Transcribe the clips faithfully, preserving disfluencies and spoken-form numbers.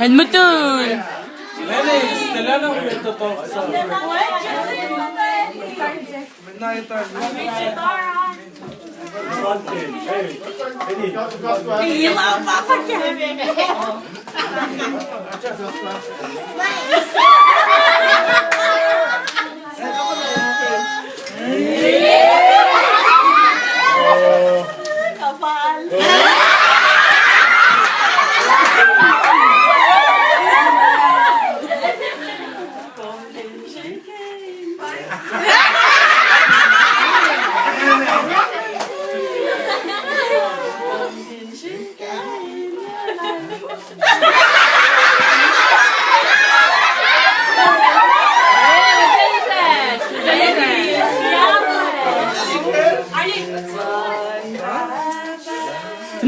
Mutul.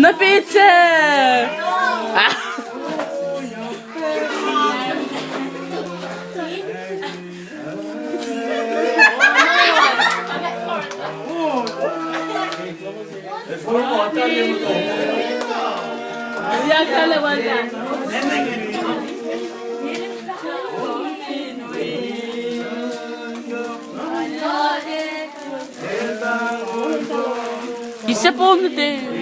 Na picture. Ah. Disappointed.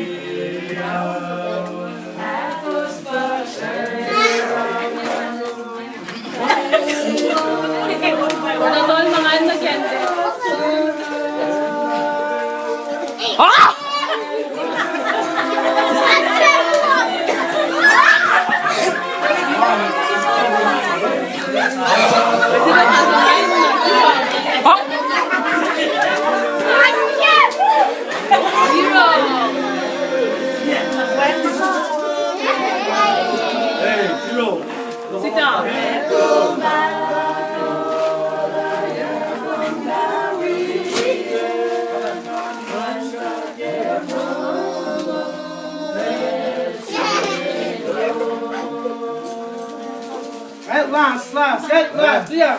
At last, last, at last, yeah.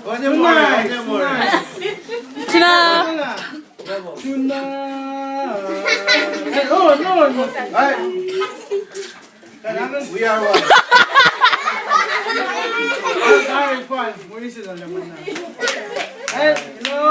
Tonight, tonight. Tonight. Tonight. Hey, oh, no, no. All right. We are one. All right, fine. What is it? Hey, no.